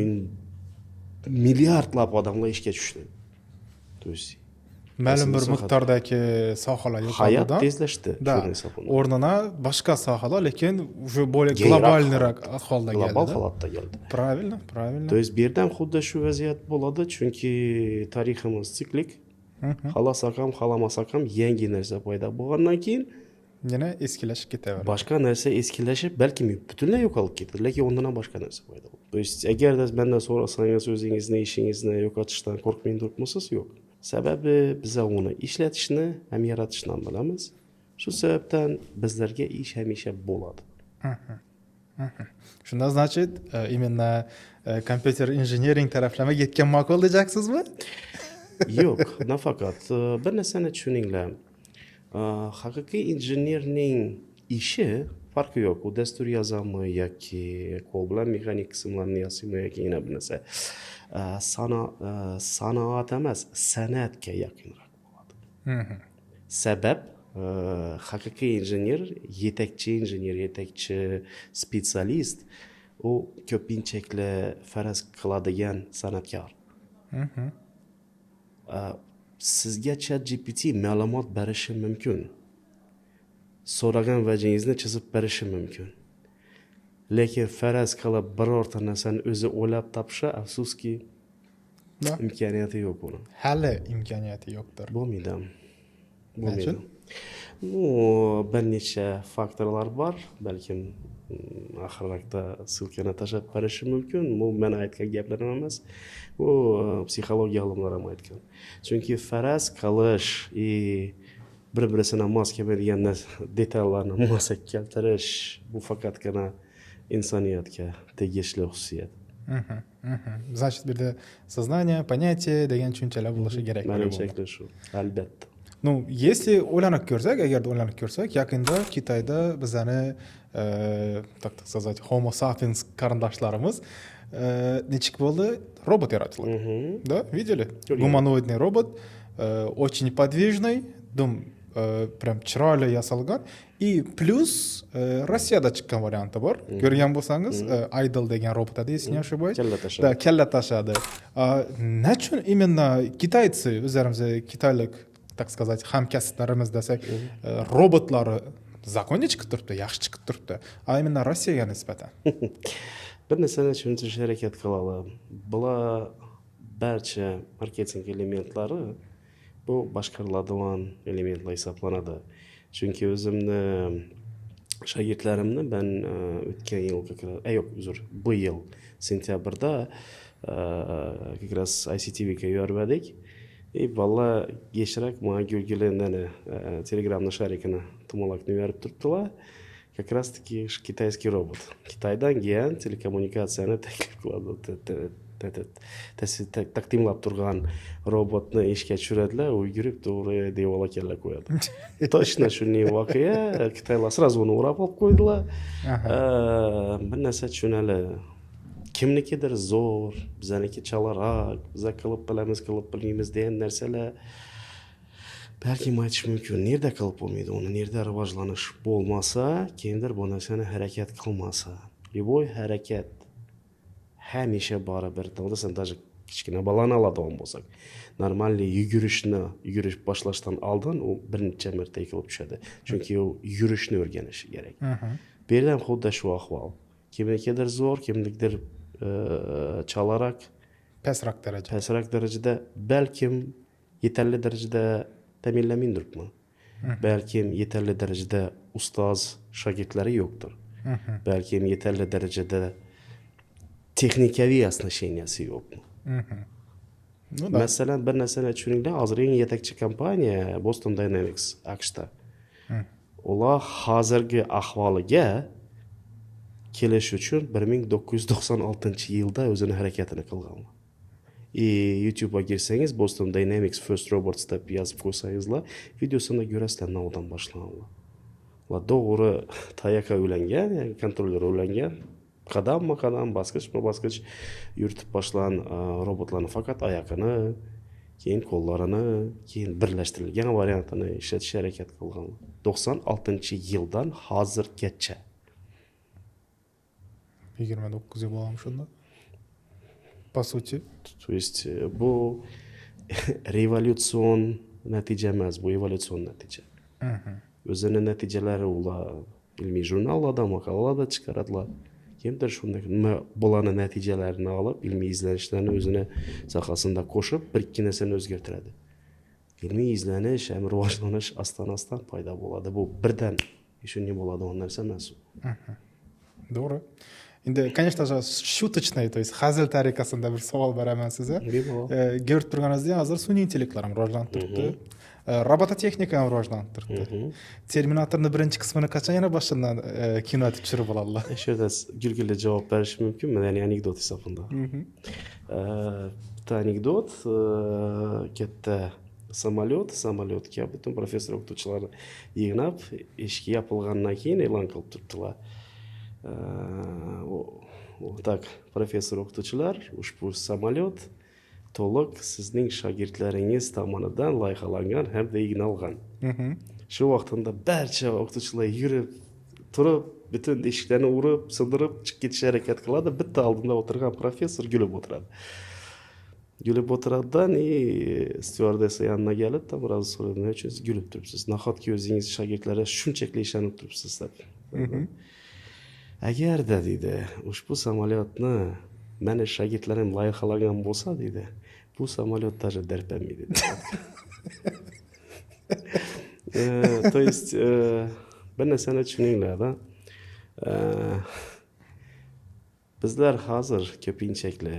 [SPEAKER 1] milliardlab odamlar ishga tushdi. То есть
[SPEAKER 2] ma'lum bir
[SPEAKER 1] soha-
[SPEAKER 2] miqdordagi sohalar
[SPEAKER 1] hayot
[SPEAKER 2] yo'qoldi.
[SPEAKER 1] Tezlashdi.
[SPEAKER 2] Да.
[SPEAKER 1] Shuni hisobidan.
[SPEAKER 2] O'rnina boshqa sohalar, lekin уже более
[SPEAKER 1] Kengroq
[SPEAKER 2] глобальный roq holda
[SPEAKER 1] global
[SPEAKER 2] keldi.
[SPEAKER 1] Holatda keldi.
[SPEAKER 2] Правильно, правильно.
[SPEAKER 1] То есть bu yerda ham xuddi shu vaziyat bo'ladi, chunki tariximiz siklik. Xohlasak ham, xohlamasak ham yangi narsa paydo bo'lgandan keyin
[SPEAKER 2] yana eskilashib ketaveradi.
[SPEAKER 1] Boshqa narsa eskilashib, balkim butunlay yo'qolib ketadi, lekin o'rnidan boshqa narsa paydo bo'ladi. То есть agarda mendan so'rasangiz, o'zingizni ishingizni yo'qotishdan qo'rqmay turibmisiz? Yo'q. Sababi biza uni ishlatishni ham yaratishni ham bilamiz. Shu sababdan bizlarga ish hamisha bo'ladi.
[SPEAKER 2] Shunda, значит, именно kompyuter injiniring taraflama ketgan ma'qul deyaksizmi?
[SPEAKER 1] Yo'q, nafaqat. Bir narsani tushuninglar. Haqiqiy injenerning ishi farqi yo'q. U dastur yozadimi yoki qo'l bilan mexanik qismlarni yasaymi yoki yana bir narsa. Sanoat emas, san'atga yaqinroq bo'ladi. Sabab haqiqiy injener, yetakchi injener, yetakchi специалист u ko'pinchakli faraz qiladigan san'atkor. Sizga Chat GPT ma'lumot berishi mumkin. So'ragan vajingizni chizib berishi mumkin. Lekin faraz qilib birorta narsani o'zi o'ylab topishi, afsuski, imkoniyati yo'q uni.
[SPEAKER 2] Hali imkoniyati yo'qdir.
[SPEAKER 1] Bo'lmaydi. Bo'lmaydi.
[SPEAKER 2] Nachun?
[SPEAKER 1] Ну, bir necha faktorlar bor. Balkim oxirroqda ссылка ni tashlab berishi mumkin. Bu men aytgan gaplarim emas. Bu psixologiya olimlari ham aytgan. Chunki faraz qilish и bir birisini mos kelmaydigan detallarni mosga keltirish bu faqatgina insoniyatga tegishli xususiyat.
[SPEAKER 2] Значит, bu yerda сознание, понятие degan tushunchalar bo'lishi kerak.
[SPEAKER 1] Manimcha, shu, albatta.
[SPEAKER 2] Ну, если o'ylanib ko'rsak, agarda o'ylanib ko'rsak, yaqinda Kitayda bizani так сказать, homo sapiens qarindoshlarimiz nechik bo'ldi, robot yaratdilar. Да, видели?
[SPEAKER 1] Ko'rganman.
[SPEAKER 2] Гуманоидный робот, очень подвижный, dum прям chiroyli yasalgan. И плюс Rossiyada chiqqan varianti bor. Ko'rgan bo'lsangiz, Idol degan robot edi, если не ошибаюсь.
[SPEAKER 1] Kalla tashadi.
[SPEAKER 2] Да, kalla tashadi. Nachun именно китайцы, o'zlarimiz kitaylik, так сказать, hamkasblarimiz desak, robotlari законный chiqib turibdi, yaxshi chiqib turibdi. А именно Rossiyaga nisbatan.
[SPEAKER 1] Bir narsani tushuntirishga harakat qiladi. Bular barcha marketing elementlari bu boshqariladigan elementlar hisoblanadi. Chunki o'zimni shogirdlarimni man o'tgan yil как раз, yo'q, uzr, bu yil sentyabrda как раз ICTVga yubordik. И bolalar kechroq manga Google'ni Telegramni шарик ini tumalakni yuborib turibdilar. Как раз таки китайский робот. Kitaydan kelgan telekommunikatsiyani taklif qiladi, taqdimlab turgan robotni ishga tushiradilar, u yugurib to'g'ri devorga kalla qo'yadi. Точно shunday voqea, Xitoylar сразу uni o'rab olib qo'ydilar. Bir narsa tushunali. Kimnikidir zo'r, bizaniki chalaroq, biza qilib bilamiz, qilib bilmaymiz degan narsalar balkim aytish mumkin. Nerda qilib bo'lmaydi uni, nerda rivojlanish bo'lmasa, kimdir bu narsani harakat qilmasa. Любой harakat hamisha baribir, даже Kichkina bolani oladigan bo'lsak, normalniy yugurishni yugurish boshlashdan oldin u bir necha marta yiqilib tushadi, chunki u yurishni o'rganishi kerak. Bu yerda ham xuddi shu ahvol. Kimnikidir zo'r, kimnikidir chalarak,
[SPEAKER 2] pastroq daraja.
[SPEAKER 1] Pastroq darajada, balkim yetarli darajada ta'minlamaydirmi, balkim yetarli darajada ustoz shogirdlari yo'qdir, balkim yetarli darajada texnikaviy оснащения si yo'qmi.
[SPEAKER 2] Ну да.
[SPEAKER 1] Masalan, bir narsani tushuninglar, hozir eng yetakchi kompaniya Boston Dynamics AQShda. Ular hozirgi ahvoliga kelish uchun 1996-yilda o'zini harakatini qilganlar. И YouTubega kirsangiz, Boston Dynamics First Robots deb yozib qo'ysangizlar, videosini ko'rasizlar, navdan boshlanganlar. Ular to'g'ri tayoqqa ulangan, ya'ni kontroller ulangan, qadamma qadam, bosqichma bosqich yuritib boshlagan robotlarni faqat oyog'ini, keyin qo'llarini, keyin birlashtirilgan variantini ishlatishga harakat qilganlar. 96-yildan hozirgacha.
[SPEAKER 2] 29 yil bo'ladimi shunda, по сути.
[SPEAKER 1] То есть bu revolyutsion natija emas, bu evolyutsion natija. O'zini natijalari ular ilmiy jurnallarda, maqolalarda chiqaradilar. Kimdir shunday nima bularni natijalarini olib, ilmiy izlanishlarni o'zini sohasida qo'shib, bir ikki narsani o'zgartiradi. Ilmiy izlanish ham rivojlanish astan astan paydo bo'ladi. Bu birdan shunday bo'ladigan narsa emas.
[SPEAKER 2] To'g'ri. Endi, конечно же, шуточный, то есть hazil tariqasida bir savol beraman sizga.
[SPEAKER 1] Bemalol.
[SPEAKER 2] Ko'rib turganingizdek, hozir sun'iy intellektlar ham rivojlanib turibdi, robototexnika ham rivojlanib turibdi. Terminatorni birinchi qismini qachon yana boshidan kino tushirib oladilar?
[SPEAKER 1] Shu yerda kulgili javob berishim mumkinmi, ya'ni anekdot hisobida. Bitta anekdot. Katta samolyotga butun professor o'qituvchilarni yig'nab, eshik yopilgandan keyin e'lon qilib turibdilar. Так, professor o'qituvchilar, ushbu samolyot to'liq sizning shogirdlaringiz tomonidan loyihalangan hamda ignalgan. Shu vaqtida barcha o'qituvchilar yurib turib, butun eshiklarni urib sindirib chiqib ketishga harakat qiladi. Bitta oldinda o'tirgan professor kulib o'tiradi, kulib o'tiradidan и styuardessa yoniga kelib, там biroz so'radi: "Nima uchun siz kulib turibsiz, nahotki o'zingiz shogirdlarga shunchalik ishonib turibsiz?" deb. "Agarda, – deydi, – ushbu samolyotni mani shogirdlarim loyihalagan bo'lsa, – deydi, – bu samolyot даже darpanmaydi", deydi. То есть bir narsani tushuninglarda, bizlar hozir ko'pinchakli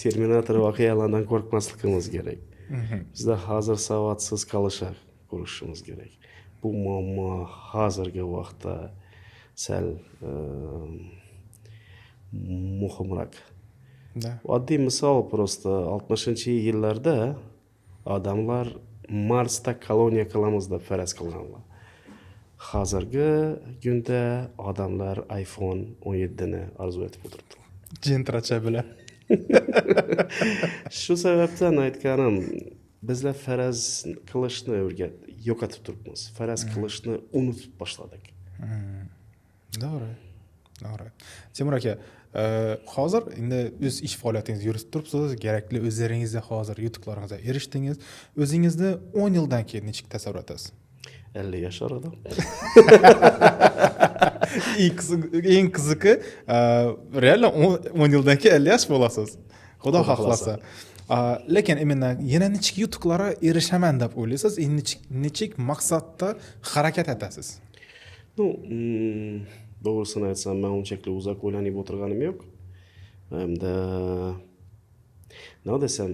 [SPEAKER 1] Terminator voqealardan qo'rqmasligimiz kerak. Bizlar hozir savodsiz qolishga ko'rishimiz kerak. Bu muammo hozirgi vaqtda sal muhimroq. Oddiy misol просто: 60-yillarda odamlar Marsda koloniya qilamiz deb faraz qilganlar. Hozirgi kunda odamlar iPhone 17ni orzu etib o'tiribdilar.
[SPEAKER 2] Gentracha bilan.
[SPEAKER 1] Shu sababdan aytganim, bizlar faraz qilishni yo'qotib turibmiz, faraz qilishni unutib boshladik.
[SPEAKER 2] To'g'ri, Temur aka, hozir endi o'z ish faoliyatingizni yuritib turibsiz, kerakli o'zlaringizda hozir yutuqlaringizga erishdingiz. O'zingizni 10 yildan keyin nechuk tasavvur etasiz?
[SPEAKER 1] 50 yashar odam.
[SPEAKER 2] Eng qizig'i, реально 10 yildan keyin 50 yosh bo'lasiz, xudo
[SPEAKER 1] Xudo
[SPEAKER 2] xohlasa. Lekin именно yana nechuk yutuqlarga erishaman deb o'ylaysiz и nechuk maqsadda harakat etasiz?
[SPEAKER 1] Ну, to'g'risini aytsam, man unchalik uzoq o'ylanib o'tirganim yo'q. Hamda nima desam,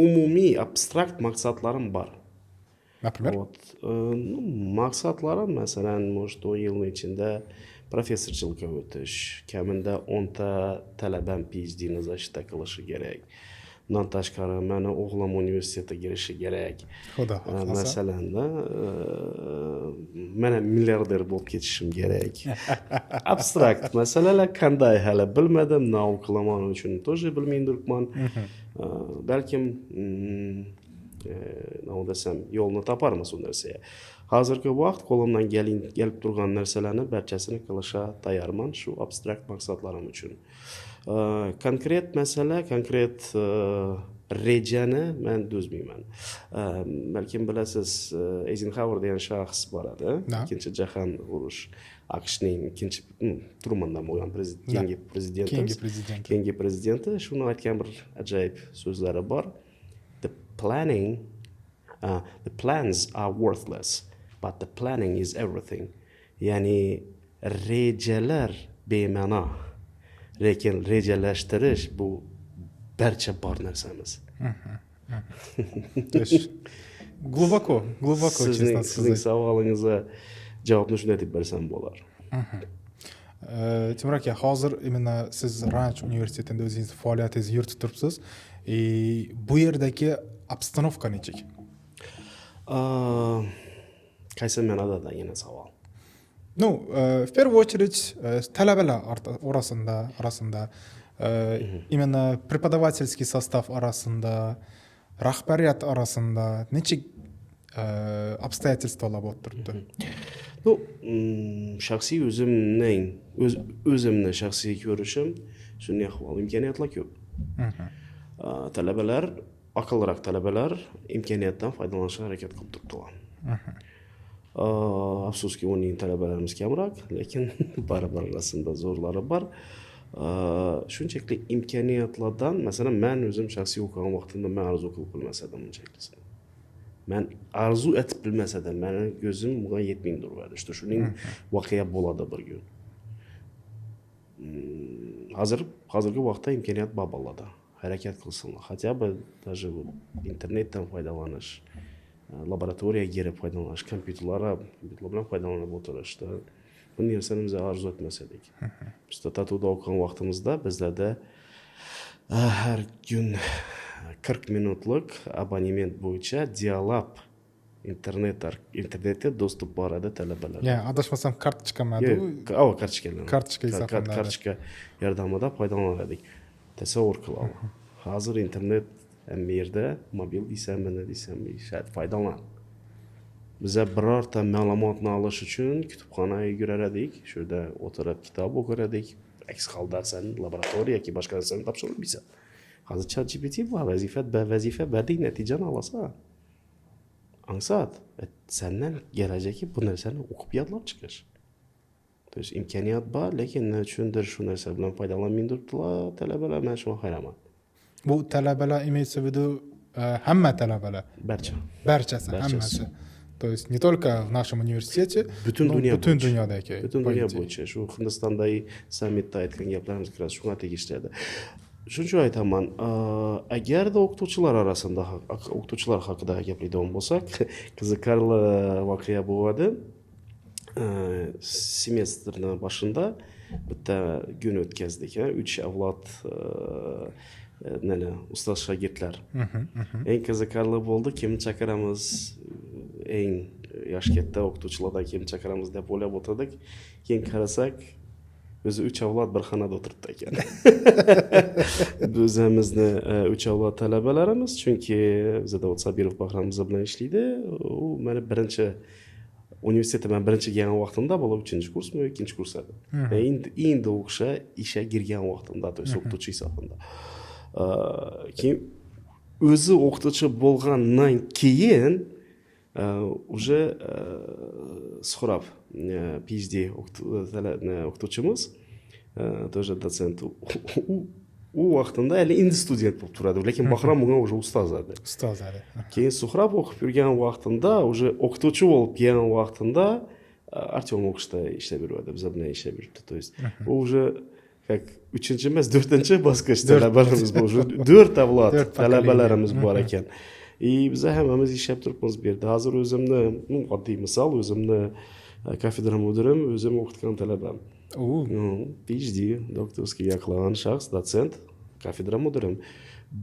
[SPEAKER 1] umumiy abstrakt maqsadlarim bor.
[SPEAKER 2] Например?
[SPEAKER 1] Вот. Ну, maqsadlarim, masalan, может, 10 yilni ichida professorchilikka o'tish, kamida 10 ta talabam PhDni защита qilishi kerak. Bundan tashqari, mani o'g'lim universitetga kirishi kerak.
[SPEAKER 2] Xudo xohlasa.
[SPEAKER 1] Masalanda, man ham milliarder bo'lib ketishim kerak. Abstrakt masalalar, qanday, hali bilmadim, nima qilaman uchun тоже bilmay turibman. Balkim, nima desam, yo'lni toparmiz u narsaga. Hozirgi vaqt qo'limdan kelib turgan narsalarni barchasini qilishga tayyorman shu abstrakt maqsadlarim uchun. Konkret masala, konkret rejani man tuzmayman. Balkim bilasiz, Eyzenxauer degan shaxs bor edi. Ikkinchi jahon urush, AQShning ikkinchi, Trumandan bo'lgan keyingi prezidenti.
[SPEAKER 2] Keyingi prezidenti.
[SPEAKER 1] Keyingi prezidenti. Shuni aytgan bir ajoyib so'zlari bor: "The planning, the plans are worthless, but the planning is everything." Ya'ni rejalar bema'no, lekin rejalashtirish bu barcha bor narsamiz.
[SPEAKER 2] То есть глубоко, глубоко,
[SPEAKER 1] sizning
[SPEAKER 2] честно
[SPEAKER 1] sizning
[SPEAKER 2] сказать.
[SPEAKER 1] Savolingizga javobni shunday deb bersam bo'lar.
[SPEAKER 2] Timur aka, hozir именно siz Ranch universitetida o'zingizni faoliyatingizni yuritib turibsiz. И bu yerdagi обстановка nechuk?
[SPEAKER 1] Qaysi ma'noda, yana savol?
[SPEAKER 2] Ну, в первую очередь, talabalar orasida, именно преподавательский состав orasida, rahbariyat orasida nechuk обстоятельства lar bo'lib turibdi?
[SPEAKER 1] Ну, shaxsiy o'zimning o'zimni shaxsiy ko'rishim shunday ahvol: imkoniyatlar ko'p. Talabalar, aqlliroq talabalar imkoniyatdan foydalanishga harakat qilib turibdilar. Afsuski, uning talabalarimiz kamroq, lekin baribir orasida zo'rlari bor. Shunchaki imkoniyatlardan, masalan, man o'zim shaxsiy o'qigan vaqtimda man orzu qilib bilmas edim bunchaklisini. Man orzu etib bilmas edim, mani ko'zim bunga yetmay turadi, что shuning voqea bo'ladi bir kun. Hozirgi vaqtda imkoniyat bor, bolalarda harakat qilsinlar, хотя бы даже internetdan foydalanish, laboratoriyaga kirib foydalanish, kompyuterlar bilan foydalanib o'tirishda. Bu narsani biz orzu etmas edik. Biz TATUda o'qigan vaqtimizda bizlarda har kun 40 minutlik abonement bo'yicha dial-up internet, internetga доступ bor edi talabalar.
[SPEAKER 2] Ya, adashmasam, kartochkamadi u?
[SPEAKER 1] Ava, kartochkalar.
[SPEAKER 2] Kartochka hisoblanadi.
[SPEAKER 1] Kartochka yordamida foydalanar edik, tasavvur qiladi. Hozir internet hamma yerda, mobil deysanmi, nima deysanmi, foydalan. Biza birorta ma'lumotni olish uchun kutubxonaga yugurar edik, shu yerda o'tirib kitob o'qir edik. Aks holda sen laboratoriya yoki boshqa narsani topshirolmaysan. Hozir ChatGPT bor, vazifa berding, natijani olasan ongsat. Sendan kelajagi bu narsani o'qib, yodlab chiqish. То есть imkoniyat bor, lekin nima uchundir shu narsa bilan foydalanmay turibdilar talabalar, man shunga hayronman.
[SPEAKER 2] Bu talabalar, имеется в виду, hamma talabalar?
[SPEAKER 1] Barcha.
[SPEAKER 2] Barchasi?
[SPEAKER 1] Barchasi.
[SPEAKER 2] Hammasi, то есть не только в нашем университете?
[SPEAKER 1] Butun
[SPEAKER 2] но
[SPEAKER 1] dunyo
[SPEAKER 2] butun
[SPEAKER 1] bo'yicha.
[SPEAKER 2] Dunyodagi.
[SPEAKER 1] Butun
[SPEAKER 2] по
[SPEAKER 1] dunyo
[SPEAKER 2] идее.
[SPEAKER 1] bo'yicha. Shu Hindistondagi sammitda aytgan gaplarimiz как раз shunga tegishli edi. Shuning uchun aytaman, agarda o'qituvchilar orasida, o'qituvchilar haqida gapiradigan bo'lsak, qiziqarli voqea bo'ladi. Semestrni boshida bitta kun o'tkazdik, uch avlod nima, ustoz shogirdlar. Eng qiziqarli bo'ldi, kimni chaqiramiz, eng yoshi katta o'qituvchilardan kimni chaqiramiz deb o'ylab o'tirdik. Keyin qarasak, o'zi uch avlod bir xonada o'tiribdi ekan, o'zimizni uch avlod talabalarimiz. Chunki bizada Sabirov Bahrom biza bilan ishlaydi. U mani birinchi universitetda man birinchi kelgan vaqtimda bola uchinchi kursmi, ikkinchi kurs edi. Endi o'qishga, ishga kirgan vaqtimda, то есть o'qituvchi hisobida. Keyin o'zi o'qituvchi bo'lgandan keyin уже Suhrob, PhD o'qituvchimiz, тоже dotsent, u vaqtinda hali endi student bo'lib turadi, lekin Bahrom unga уже ustoz edi.
[SPEAKER 2] Ustoz edi.
[SPEAKER 1] Keyin Suhrob o'qib yurgan vaqtinda, уже o'qituvchi bo'lib kelgan vaqtinda Artyom o'qishda ishlab yuradi, bizlar bilan ishlab yuribdi. То есть u уже как uchinchi emas, to'rtinchi bosqich talabalarimiz bor, уже to'rt avlod talabalarimiz bor ekan. И biza hammamiz ishlab turibmiz bu yerda hozir. O'zimni, ну, oddiy misol, o'zimni kafedra mudirim o'zim o'qitgan talabam, PhD, докторский yoqlagan shaxs, dotsent, kafedra mudirim.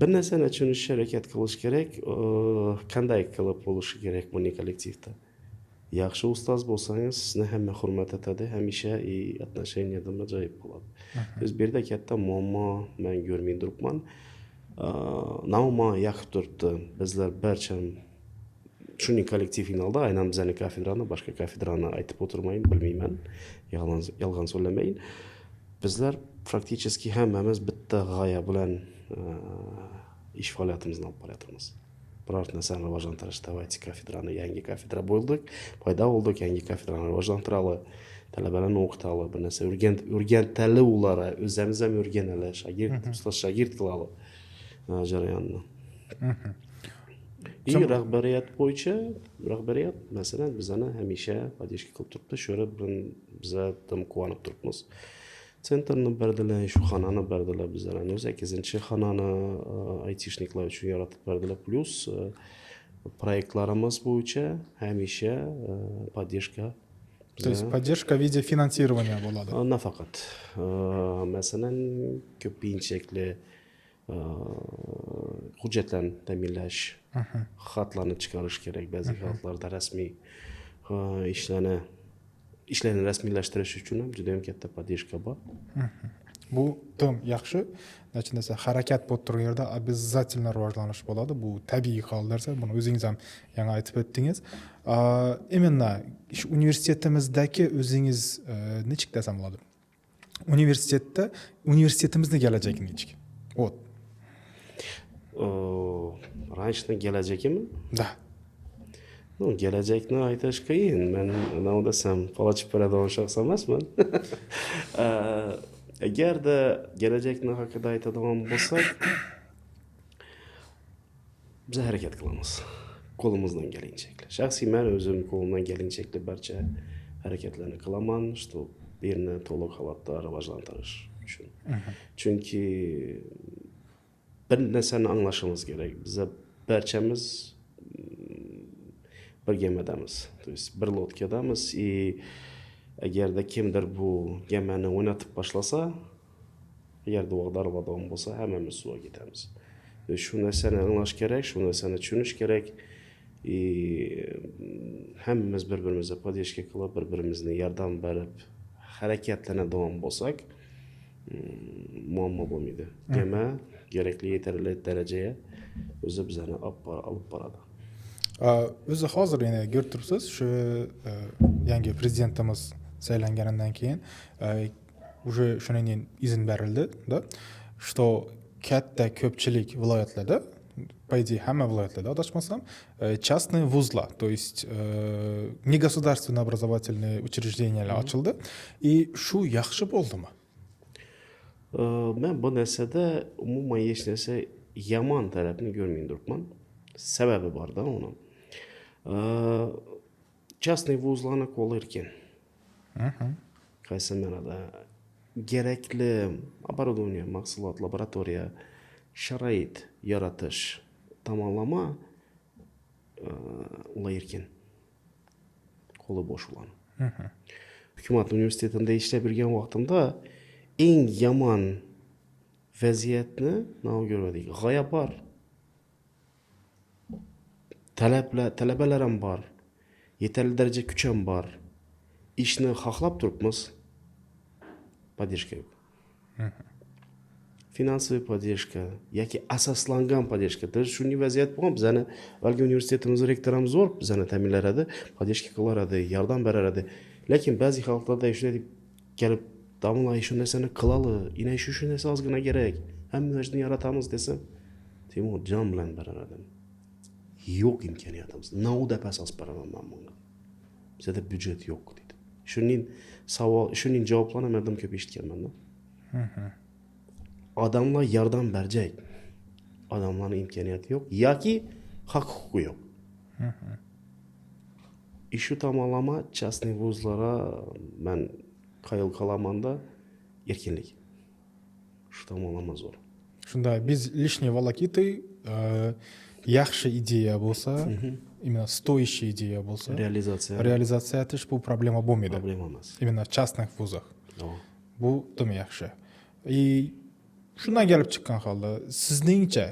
[SPEAKER 1] Bir narsani tushunishga harakat qilish kerak, qanday qilib bo'lishi kerak buni kollektivda. Yaxshi ustoz bo'lsangiz, sizni hamma hurmat etadi hamisha и отношения da ajoyib bo'ladi. Biz bu yerda katta muammo man ko'rmay turibman. Nauma yoqib turibdi. Bizlar barcha shuning kollektiv finalda aynan bizani kafedrani, boshqa kafedrani aytib o'tirmayin, bilmayman, yolg'on so'ylamayin. Bizlar практически hammamiz bitta g'oya bilan ish faoliyatimizni olib boryapmiz. Biror narsani rivojlantirish. Давайте kafedrani, yangi kafedra bo'ldik, paydo bo'ldik, yangi kafedrani rivojlantirali, talabalarni o'qitali, bir narsa o'rgantali ularga, o'zimiz ham o'rganali, shogird, ustoz shogird qilali jarayonni. И rahbariyat bo'yicha, rahbariyat, masalan, bizani hamisha поддержка qilib turibdi. Shu yerda bilan biza dim quvonib turibmiz. Центр ni berdilar, shu xonani berdilar bizlarni, 8-xonani айтишник lar uchun yaratib berdilar. Плюс proyektlarimiz bo'yicha hamisha поддержка.
[SPEAKER 2] То есть поддержка в виде финансирования bo'ladi?
[SPEAKER 1] Nafaqat, masalan, ko'pinchakli hujjatlarni ta'minlash, xatlarni chiqarish kerak. Ba'zi holatlarda rasmiy ishlarni rasmiylashtirish uchun ham juda yam katta поддержка bor.
[SPEAKER 2] Bu dim yaxshi. Значит, narsa harakat bo'lib turgan yerda обязательно rivojlanish bo'ladi, bu tabiiy hol narsa. Buni o'zingiz ham yangi aytib o'tdingiz. Именно shu universitetimizdagi o'zingiz, nechik desam bo'ladi, universitetda, universitetimizni kelajagi nechik, вот?
[SPEAKER 1] РАНЧni kelajagimi?
[SPEAKER 2] Да.
[SPEAKER 1] Ну, kelajakni aytish qiyin. Man nima desam, fol ochib beradigan shaxs emasman. Agarda kelajakni haqida aytadigan bo'lsak, biz harakat qilamiz qo'limizdan kelgancha. Shaxsiy man o'zim qo'limdan kelgancha barcha harakatlarni qilaman, что bu yerni to'liq holatda rivojlantirish uchun. Chunki bir narsani anglashimiz kerak: biza barchamiz bir gemadamiz, то есть bir лодка damiz. И agarda kimdir bu gemani o'ynatib boshlasa, agarda ag'dariladigan bo'lsa, hammamiz suvga ketamiz. Shu narsani anglash kerak, shu narsani tushunish kerak. И hammamiz bir birimizga поддержка qilib, bir birimizni yordam berib harakatlanadigan bo'lsak, muammo bo'lmaydi. Gema kerakli, yetarli darajaga o'zi bizani olib boradi.
[SPEAKER 2] O'zi hozir endi ko'rib turibsiz, shu yangi prezidentimiz saylanganidan keyin уже shundan izn berildi да, что katta ko'pchilik viloyatlarda, по идее, hamma viloyatlarda, adashmasam, частные вузlar, то есть негосударственные образовательные учреждения lar ochildi. И shu yaxshi bo'ldimi?
[SPEAKER 1] Man bu narsada umuman hech narsa yomon tarafini ko'rmay turibman. Sababi borda uni. Частный vuzlarni qo'li erkin, qaysi ma'noda? Kerakli оборудование, mahsulot, laboratoriya, sharoit yaratish tomonlama ular erkin, qo'li bo'sh ularni. Hukumat universitetida ishlab yurgan vaqtimda eng yomon vaziyatni nima ko'rdik? G'oya bor, talablar, talabalar ham bor, yetarli daraja kuch ham bor, ishni xohlab turibmiz, поддержка yo'q. Финансовый поддержка yoki asoslangan поддержка. Даже shunday vaziyat bo'lgan, bizani avvalgi universitetimiz rektori ham zo'r bizani ta'minlar edi, поддержка qilar edi, yordam berar edi. Lekin ba'zi holatlarda shunday deb kelib, "Domla, shu narsani qilali, ina shu narsa ozgina kerak, hamma ishni yaratamiz", desam, Timur jon bilan berar edim. "Yo'q imkoniyatimiz, navda asos beraman man bunga, bizada byudjet yo'q", deydi. Shuning savol, shuning javoblarini man ko'p eshitganmanda. Odamlar yordam berjak, odamlarni imkoniyati yo'q yoki haq huquqi yo'q. И shu tomonlama частный vuzlarga man qoyil qolamanda, erkinlik shu tomonlama zo'r.
[SPEAKER 2] Shunda без лишней волокиты, yaxshi ideya bo'lsa, именно стоящая идея bo'lsa,
[SPEAKER 1] реализация
[SPEAKER 2] реализация etish bu problema bo'lmaydi.
[SPEAKER 1] Problema emas.
[SPEAKER 2] Именно в частных вузах.
[SPEAKER 1] To'g'ri.
[SPEAKER 2] Bu juda yaxshi. И shundan kelib chiqqan holda, sizningcha,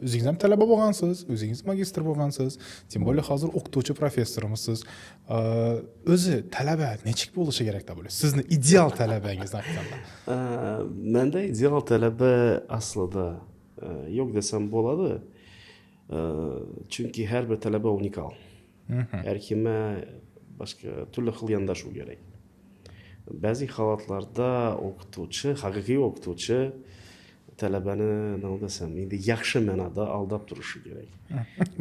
[SPEAKER 2] o'zingiz ham talaba bo'lgansiz, o'zingiz magistr bo'lgansiz, тем более hozir o'qituvchi, professormisiz, o'zi talaba nechik bo'lishi kerak deb o'ylaysiz? Sizni ideal talabangizni aytganda.
[SPEAKER 1] Menda ideal talaba aslida yo'q desam bo'ladi. Chunki har bir talaba unikal, har kimga boshqa turli xil yondashuv kerak. Ba'zi holatlarda o'qituvchi, haqiqiy o'qituvchi talabani, nima desam, endi yaxshi ma'noda aldab turishi kerak.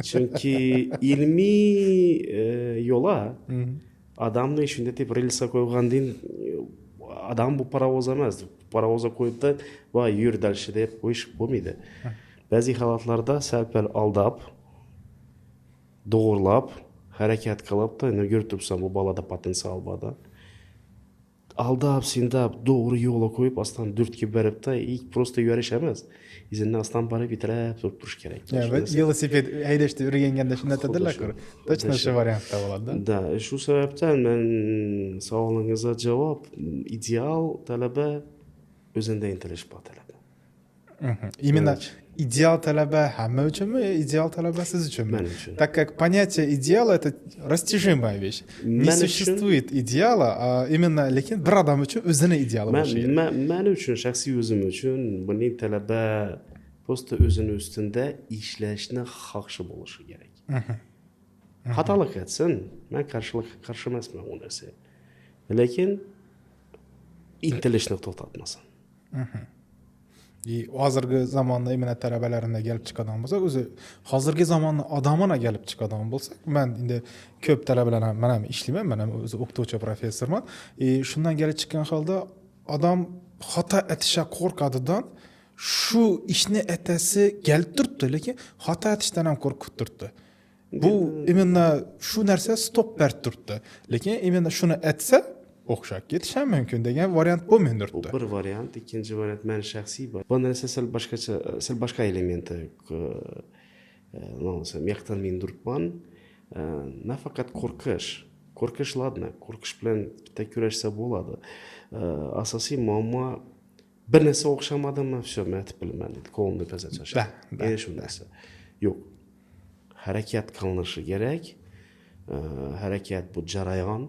[SPEAKER 1] Chunki ilmiy yo'la odamni shunday deb relsga qo'ygandan, odam bu parovoz emas, parovozga qo'yibda va yur дальше deb qo'yish bo'lmaydi. Ba'zi holatlarda sal pal aldab, to'g'irlab, harakat qilib, ko'rib turibsan, bu bolada potensial bor da, aldab sindab to'g'ri yo'lga qo'yib, ostan turtki beribda и просто yurish emas, izidan ostan borib itarib turib turish kerak.
[SPEAKER 2] Velosiped haydashni o'rganganda shunday dedilar, точно shu variantda bo'ladi.
[SPEAKER 1] Да, shu sababdan man savolingizga javob: ideal talaba o'zida intilish bor talaba.
[SPEAKER 2] Именно ideal talaba hamma uchunmi, ideal talaba siz uchunmi?
[SPEAKER 1] Man uchun.
[SPEAKER 2] Так как понятие идеала — это растяжимая вещь, не существует идеала, а именно lekin bir odam uchun o'zini ideali
[SPEAKER 1] bo'lishi kerak. Man uchun, shaxsiy o'zim uchun buning talaba просто o'zini ustida ishlashni xohishi bo'lishi kerak. Xatolik etsin, man qarshi emasman u narsaga, lekin intilishni to'xtatmasin.
[SPEAKER 2] И hozirgi zamonni именно talabalarini kelib chiqadigan bo'lsak, o'zi hozirgi zamonni odamini kelib chiqadigan bo'lsak, man endi ko'p talabalar, man ham ishlayman, man ham o'zi o'qituvchi, professorman, и shundan kelib chiqqan holda odam xato etishga qo'rqadidan, shu ishni etasi kelib turibdi, lekin xato etishdan ham qo'rqib turibdi. Bu именно shu narsa stop berib turibdi, lekin именно shuni etsa, o'xshab ketishi ham mumkin degan variant bo'lmay
[SPEAKER 1] Bu
[SPEAKER 2] turibdi.
[SPEAKER 1] Bir variant. Ikkinchi variant, mani shaxsiy bu narsa sal boshqacha, sal boshqa elementi, nima desam, yoqdan men turibman. Nafaqat qo'rqish, qo'rqish, ладно, qo'rqish bilan bitta kurashsa bo'ladi. Asosiy muammo, bir narsa o'xshamadimi, все, man aytib bilaman deydi, qo'limni pastga tashlaydi.
[SPEAKER 2] Да, да,
[SPEAKER 1] Yana shu narsa yo'q, harakat qilinishi kerak. Harakat bu jarayon.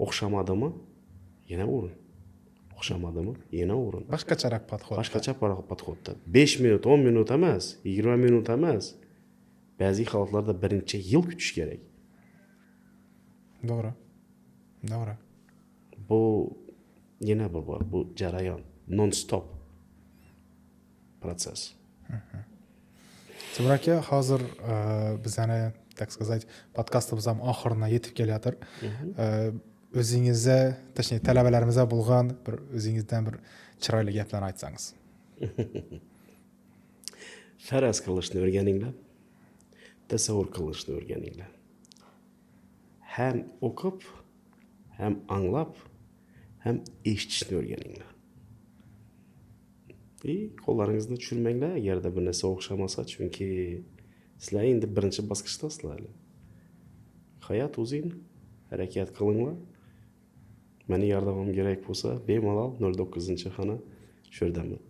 [SPEAKER 1] O'xshamadimi, yana urin, o'xshamadimi, yana urin.
[SPEAKER 2] Boshqacharoq подход.
[SPEAKER 1] Boshqacha подход da, 5 minut, 10 minut emas, 20 minut emas, ba'zi holatlarda bir necha yil kutish kerak.
[SPEAKER 2] To'g'ri.
[SPEAKER 1] Bu yana bir bor, bu jarayon, non stop protsess.
[SPEAKER 2] Timur aka, hozir bizani, так сказать, podkastimiz ham oxirina yetib kelayotir. O'zingizga, точнее, talabalarimizga bo'lgan bir o'zingizdan bir chiroyli gaplarni aytsangiz.
[SPEAKER 1] Faraz qilishni o'rganinglar, tasavvur qilishni o'rganinglar, ham o'qib, ham anglab, ham eshitishni o'rganinglar и qo'llaringizni tushirmanglar, agarda bir narsa o'xshamasa, chunki sizlar endi birinchi bosqichdasizlar hali, hayot uzun. Harakat qilinglar. Mani yordamim kerak bo'lsa, bemalol, 09-xona, shu yerdaman.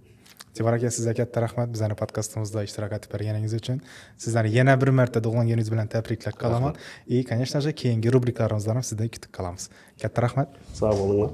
[SPEAKER 2] Timur aka, sizga katta rahmat bizani podkastimizda ishtirok etib berganingiz uchun. Sizlarni yana bir marta tug'ilgan kuningiz bilan tabriklab qolaman и, конечно же, keyingi rubrikalarimizdan ham sizdan kutib qolamiz. Katta rahmat.
[SPEAKER 1] Sog' bo'linglar.